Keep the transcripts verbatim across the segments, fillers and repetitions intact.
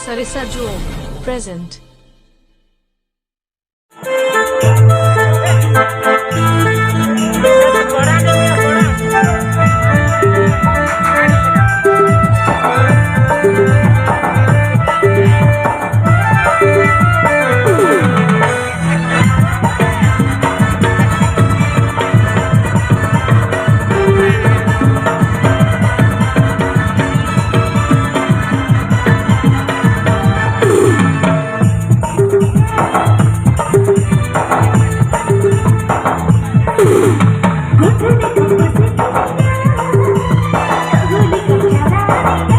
Sarisa Duo present.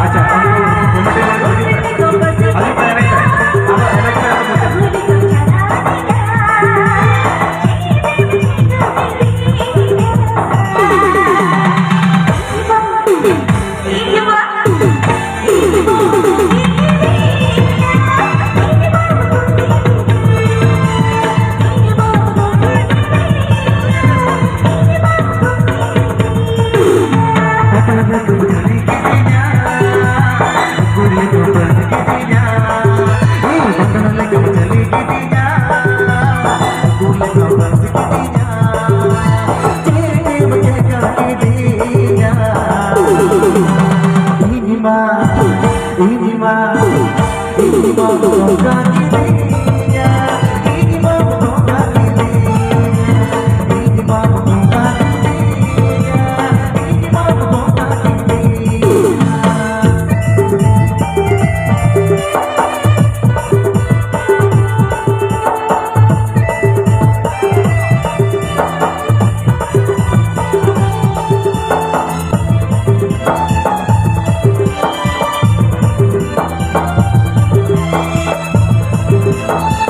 ᱟᱪᱪᱷᱟ, ᱩᱱᱠᱩ committee ᱦᱚᱲ ᱠᱚ ᱦᱤᱡᱩᱜ ᱠᱟᱱᱟ᱾ ᱦᱤᱡᱩᱜ ᱠᱟᱱᱟ, ᱮᱱᱮᱡ ᱠᱟᱱᱟ᱾ ᱟᱫᱚ ᱮᱱᱮᱡ ᱠᱟᱱᱟ ᱠᱚ ᱢᱚᱪᱟ᱾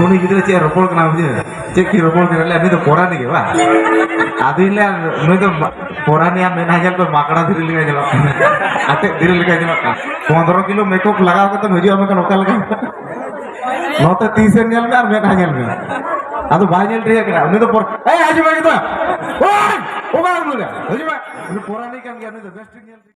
ᱩᱱᱤ ᱜᱤᱫᱽᱨᱟᱹ ᱪᱮᱫ ᱮ ᱨᱚᱯᱚᱲ ᱠᱟᱱᱟ ᱵᱩᱡᱷᱟᱹᱣ? ᱪᱮᱫ ᱠᱤ ᱨᱚᱯᱚᱲ ᱠᱟᱱᱟ? ᱞᱟᱹᱭᱟ, "ᱱᱩᱭ ᱫᱚ ᱯᱚᱨᱟᱱᱤ ᱜᱮ ᱵᱟᱝ?" ᱟᱫᱚᱧ ᱞᱟᱹᱭᱟ, "ᱱᱩᱭ ᱫᱚ ᱯᱚᱨᱟᱱᱤ ᱟᱢ ᱢᱮᱫᱦᱟ ᱧᱮᱞ ᱠᱚ ᱢᱟᱠᱲᱟ ᱫᱷᱤᱨᱤ ᱞᱮᱠᱟ ᱧᱮᱞᱚᱜ ᱠᱟᱱᱟ, ᱟᱴᱮᱫ ᱫᱷᱤᱨᱤ ᱞᱮᱠᱟ ᱧᱮᱞᱚᱜ ᱠᱟᱱᱟ᱾ ᱯᱚᱱᱫᱽᱨᱚ ᱠᱤᱞᱳ ᱢᱮᱠᱚᱯ ᱞᱟᱜᱟᱣ ᱠᱟᱛᱮ ᱦᱤᱡᱩᱜ ᱟᱢ, ᱮᱱᱠᱷᱟᱱ ᱚᱠᱟ ᱞᱮᱠᱟ?" ᱱᱚᱛᱮ ᱛᱤᱥᱮᱢ ᱧᱮᱞ ᱢᱮ ᱟᱨ ᱢᱮᱫᱦᱟ ᱧᱮᱞ ᱢᱮ᱾ ᱟᱫᱚ ᱵᱟᱭ ᱧᱮᱞ ᱴᱷᱤᱠ ᱠᱟᱱᱟ ᱩᱱᱤ ᱫᱚ ᱯᱚᱨ-, "ᱮᱭ, ᱦᱤᱡᱩᱜ ᱢᱮ ᱜᱤᱫᱽᱨᱟᱹ, ᱳᱭ, ᱚᱠᱟ ᱩᱱᱤ ᱫᱚ? ᱦᱤᱡᱩᱜ ᱢᱮ, ᱩᱱᱤ ᱯᱚᱨᱟᱱᱤ ᱠᱟᱱ ᱜᱮᱭᱟ, ᱩᱱᱤ ᱫᱚ ᱵᱮᱥ ᱴᱷᱤᱠ ᱧᱮᱞ ᱴᱷᱤᱠ."